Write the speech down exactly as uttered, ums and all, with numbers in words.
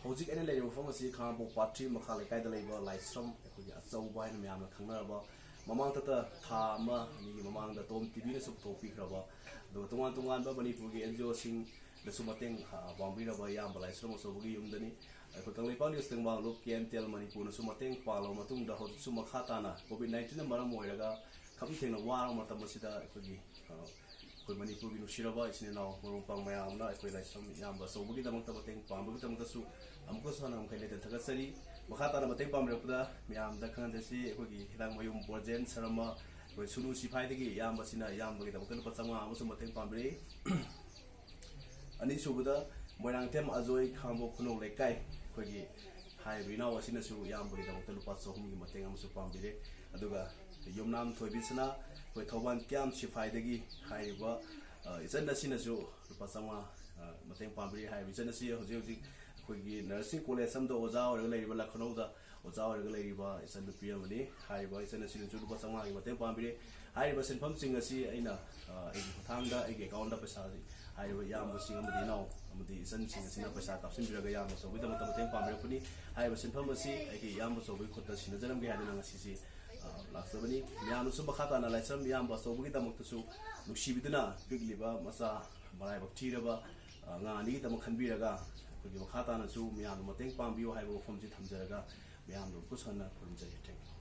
ꯍꯧꯖꯤꯛ ꯑꯩꯅ ꯂꯩꯔꯤꯕ ꯃꯐꯝ ꯑꯁꯤ ꯈꯥꯉꯕꯣꯛ ꯄꯥꯠ ꯊ꯭ꯔꯤ ꯃꯈꯥ ꯂꯩꯀꯥꯏꯗ ꯂꯩꯕ ꯂꯥꯏꯁ꯭ꯔꯝ, ꯑꯩꯈꯣꯏꯒꯤ ꯑꯆꯧꯕ ꯍꯥꯏꯅ ꯃꯌꯥꯝꯅ ꯈꯪꯅꯔꯕ, ꯃꯃꯥꯡꯗꯇ ꯊꯥ ꯑꯃ ꯑꯅꯤꯒꯤ ꯃꯃꯥꯡꯗ ꯇꯣꯝ ꯇꯤꯚꯤꯅꯁꯨ ꯄꯨꯊꯣꯛꯄꯤꯈ꯭ꯔꯕ, ꯑꯗꯨꯒ ꯇꯣꯉꯥꯟ ꯇꯣꯉꯥꯟꯕ ꯃꯅꯤꯄꯨꯔꯒꯤ ꯑꯦꯟ ꯖꯤ ꯑꯣꯁꯤꯡꯗꯁꯨ ꯃꯇꯦꯡ, ꯑ, ꯄꯥꯡꯕꯤꯔꯕ ꯏꯌꯥꯝꯕ ꯂꯥꯏꯁ꯭ꯔꯝ ꯑꯆꯧꯕꯒꯤ ꯌꯨꯝꯗꯅꯤ꯫ ꯑꯩꯈꯣꯏ ꯀꯪꯂꯩꯄꯥꯛ ꯅ꯭ꯌꯨꯁ ꯇꯦꯡꯕꯥꯡ ꯂꯨꯞ, ꯀꯦ ꯑꯦꯟ ꯇꯦꯜ ꯃꯅꯤꯄꯨꯔꯅꯁꯨ ꯃꯇꯦꯡ ꯄꯥꯡꯂꯕ ꯃꯇꯨꯡꯗ ꯍꯧꯖꯤꯛꯁꯨ ꯃꯈꯥ ꯇꯥꯅ ꯀꯣꯚꯤꯗ ꯅꯥꯏꯟꯇꯤꯟꯅ ꯃꯔꯝ ꯑꯣꯏꯔꯒ ꯈꯝ ꯊꯦꯡꯅ ꯋꯥꯔꯕ ꯃꯇꯝ ꯑꯁꯤꯗ ꯑꯩꯈꯣꯏꯒꯤ, ꯑ, ꯑꯩꯈꯣꯏ ꯃꯅꯤꯄꯨꯔꯒꯤ ꯅꯨꯡꯁꯤꯔꯕ ꯏꯆꯤꯟ ꯏꯅꯥꯎ ꯃꯔꯨꯞ ꯃꯄꯥꯡ ꯃꯌꯥꯝꯅ ꯑꯩꯈꯣꯏ ꯂꯥꯏꯁ꯭ꯔꯝ ꯏꯌꯥꯝꯕ ꯑꯆꯧꯕꯒꯤꯗꯃꯛꯇ ꯃꯇꯦꯡ ꯄꯥꯡꯕꯒꯤꯗꯃꯛꯇꯁꯨ ꯑꯃꯨꯛꯀꯁꯨ ꯍꯟꯅ ꯑꯃꯨꯛ ꯍꯟꯅ ꯂꯩꯇꯅ ꯊꯥꯒꯠꯆꯔꯤ꯫ ꯃꯈꯥ ꯇꯥꯅ ꯃꯇꯦꯡ ꯄꯥꯡꯕꯤꯔꯛꯄꯗ ꯃꯌꯥꯝꯗ ꯈꯪꯍꯟꯖꯁꯤ, ꯑꯩꯈꯣꯏꯒꯤ ꯍꯤꯗꯥꯛꯃꯌꯨꯝ ꯕ꯭ꯔꯣꯖꯦꯟ ꯁꯔꯃ, ꯑꯩꯈꯣꯏ ꯁꯨꯅꯨ ꯁꯤꯐꯥꯏꯗꯒꯤ ꯏꯌꯥꯝꯕꯁꯤꯅ ꯏꯌꯥꯝꯕꯒꯤꯗꯃꯛꯇ ꯂꯨꯄꯥ ꯆꯥꯝꯃꯉꯥ ꯑꯃꯁꯨ ꯃꯇꯦꯡ ꯄꯥꯡꯕꯤꯔꯛꯏ꯫ ꯑꯅꯤꯁꯨꯕꯗ ꯃꯣꯏꯔꯥꯡꯊꯦꯝ ꯑꯖꯣꯏ, ꯈꯥꯉꯕꯣꯛ ꯈꯨꯅꯧ ꯂꯩꯀꯥꯏ, ꯑꯩꯈꯣꯏꯒꯤ ꯍꯥꯏꯔꯤꯕ ꯏꯅꯥꯎ ꯑꯁꯤꯅꯁꯨ ꯏꯌꯥꯝꯕꯒꯤꯗꯃꯛꯇ ꯂꯨꯄꯥ ꯆꯍꯨꯝꯒꯤ ꯃꯇꯦꯡ ꯑꯃꯁꯨ ꯄꯥꯡꯕꯤꯔꯦ꯫ ꯑꯗꯨꯒ ꯌꯨꯝꯅꯥꯝ ꯊꯣꯏꯕꯤꯁꯅꯥ, ꯑꯩꯈꯣꯏ ꯊꯧꯕꯥꯜ ꯀ꯭ꯌꯥꯝ ꯁꯤꯐꯥꯏꯗꯒꯤ ꯍꯥꯏꯔꯤꯕ, ꯑ, ꯏꯆꯟ ꯑꯁꯤꯅꯁꯨ ꯂꯨꯄꯥ ꯆꯥꯝꯃꯉꯥ, ꯑ, ꯃꯇꯦꯡ ꯄꯥꯡꯕꯤꯔꯦ꯫ ꯍꯥꯏꯔꯤꯕ ꯏꯆꯟ ꯑꯁꯤ ꯍꯧꯖꯤꯛ ꯍꯧꯖꯤꯛ ꯑꯩꯈꯣꯏꯒꯤ ꯅꯔꯁꯤꯡ ꯀꯣꯂꯦꯖ ꯑꯃꯗ ꯑꯣꯖꯥ ꯑꯣꯏꯔꯒ ꯂꯩꯔꯤꯕ, ꯂꯈꯅꯧꯗ ꯑꯣꯖꯥ ꯑꯣꯏꯔꯒ ꯂꯩꯔꯤꯕ ꯏꯆꯟ ꯅꯨꯄꯤ ꯑꯃꯅꯤ꯫ ꯍꯥꯏꯔꯤꯕ ꯏꯆꯟ ꯑꯁꯤꯅꯁꯨ ꯂꯨꯄꯥ ꯆꯥꯝꯃꯉꯥꯒꯤ ꯃꯇꯦꯡ ꯄꯥꯡꯕꯤꯔꯦ꯫ ꯍꯥꯏꯔꯤꯕ ꯁꯦꯟꯐꯝꯁꯤꯡ ꯑꯁꯤ ꯑꯩꯅ, ꯑ, ꯑꯩꯒꯤ ꯈꯨꯠꯊꯥꯡꯗ ꯑꯩꯒꯤ ꯑꯦꯀꯥꯎꯟꯗ ꯄꯩꯁꯥ ꯍꯥꯏꯔꯤꯕ ꯏꯌꯥꯝꯕꯁꯤꯡ ꯑꯃꯗꯤ ꯏꯅꯥꯎ ꯑꯃꯗꯤ ꯏꯆꯟꯁꯤꯡ ꯑꯁꯤꯅ ꯄꯩꯁꯥ ꯀꯥꯞꯁꯤꯟꯕꯤꯔꯒ ꯏꯌꯥꯝꯕ ꯑꯆꯧꯕꯒꯤꯗꯃꯛꯇ ꯃꯇꯦꯡ ꯄꯥꯡꯕꯤꯔꯛꯄꯅꯤ꯫ ꯍꯥꯏꯔꯤꯕ ꯁꯦꯟꯐꯝ ꯑꯁꯤ ꯑꯩꯒꯤ ꯏꯌꯥꯝꯕ ꯑꯆꯧꯕꯒꯤ ꯈꯨꯠꯇ ꯁꯤꯟꯅꯖꯔꯝꯒꯦ ꯍꯥꯏꯗꯨꯅ ꯉꯁꯤꯁꯤ, ꯑ, ꯂꯥꯛꯆꯕꯅꯤ꯫ ꯃꯌꯥꯝꯅꯁꯨ ꯃꯈꯥ ꯇꯥꯅ ꯂꯥꯏꯁ꯭ꯔꯝ ꯏꯌꯥꯝꯕ ꯑꯆꯧꯕꯒꯤꯗꯃꯛꯇꯁꯨ ꯅꯨꯡꯁꯤꯕꯤꯗꯨꯅ ꯄꯤꯛꯂꯤꯕ ꯃꯆꯥ ꯃꯔꯥꯏꯕꯛ ꯊꯤꯔꯕ, ꯑ, ꯑꯉꯥꯡ ꯑꯅꯤꯒꯤꯗꯃꯛ ꯈꯟꯕꯤꯔꯒ ꯑꯩꯈꯣꯏꯒꯤ ꯃꯈꯥ ꯇꯥꯅꯁꯨ ꯃꯌꯥꯝꯅ ꯃꯇꯦꯡ ꯄꯥꯡꯕꯤꯌꯨ ꯍꯥꯏꯕ ꯋꯥꯐꯝꯁꯤ ꯊꯝꯖꯔꯒ ꯃꯌꯥꯝꯗ ꯑꯃꯨꯛꯀꯁꯨ ꯍꯟꯅ ꯈꯨꯔꯨꯝꯖꯔꯤ꯫ Thank you꯫